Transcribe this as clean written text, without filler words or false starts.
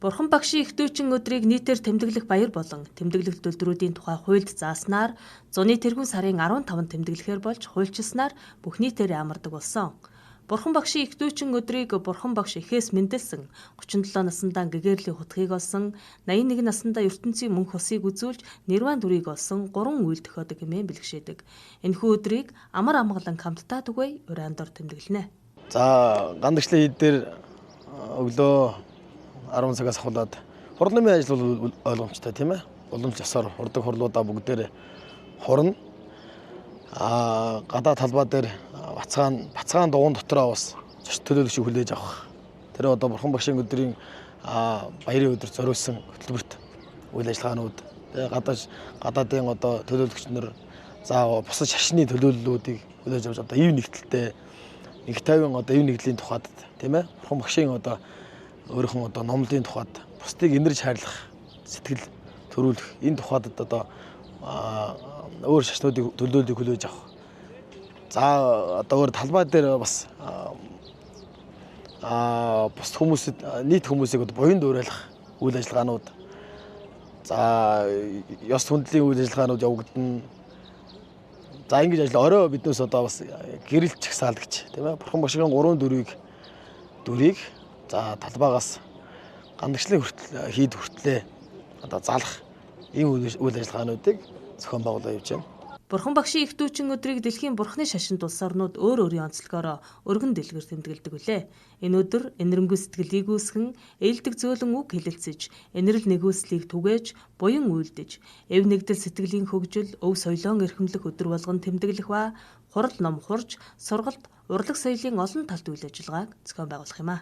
Бурхан багшийн их дүүчин өдрийг нийтээр тэмдэглэх баяр болон тэмдэглэх төлдрүүдийн тухай хуульд зааснаар зуны тэргүүн сарын 15-нд тэмдэглэхээр болж хуульчилснаар бүх нийтээр амардаг болсон. Бурхан багшийн их дүүчин өдрийг Бурхан багш эхээс мэндэлсэн 37 насндаа гэгэрлийн хутгийг олсон, 81 насндаа ертөнцийн мөнх усыг үзүүлж нирван дүрийг олсон 3 үйл тохиодог хэмээн бэлгшээдэг. Энэхүү өдрийг амар амгалан хамтдаа түгэе уран дор тэмдэглэнэ. За, гандагчлын хэд дээр өглөө 10 цагаас ахуулаад хурал намын ажил бол ойлгомжтой, тийм ээ. Уламж ёсоор хурдаг хурлуудаа бүгдээр хурна. Гадаа талбай дээр бацгаан дугуйн дотроо бас зочид төлөөлөгчийг хүлээж авах. Тэр одоо Бурхан багшийн өдрийн баярын өдөр зориулсан хөтөлбөрт үйл ажиллагаанууд, гадаадын одоо төлөөлөгч нар, за бусад шашны төлөөллүүдийг хүлээж авч одоо ив нэгдэлтэй нэг 50 одоо ив нэгдлийн тухайд, тийм ээ. Бурхан багшийн одоо өөрийнх нь одоо номлын тухайд бусдыг инэрч хайрлах сэтгэл төрүүлэх энэ тухайд одоо өөр шашнуудыг төлөөллийг хүлээж авах. За, одоо өөр талбай дээр бас бусад хүмүүсэд нийт хүмүүсийг одоо буян дуурайлах үйл ажиллагаанууд, за ёс хүндлийн үйл ажиллагаанууд явагдана. За, ингэж ажил орой биднээс одоо бас гэрэлт чагсаалгч, тийм ээ. Бурхан багшийн 3 дүрийг за талбайгаас гандагчлын хүртэл хийд хүртлээ одоо залах ийм үйл ажиллагаануудыг зохион байгуулаад явж байна. Бурхан багшийн их дүүчин өдрийг дэлхийн бурхны шашинд улс орнууд өөр өөрийн онцлогоороо өргөн дэлгэр тэмдэглэдэг үлээ. Энэ өдөр энэрэнгүй сэтгэлийг үүсгэн, ээлдэг зөөлөн үг хэлэлцэж, энэрэл нэгүслийг түгээж, буян үйлдэж, эв нэгдэл сэтгэлийн хөгжил, өв соёлоон эрхэмлэх өдөр болгон тэмдэглэх ба хурал ном хурж, сургалт, урлаг соёлын олон талт үйл ажиллагааг зохион байгуулах юм а.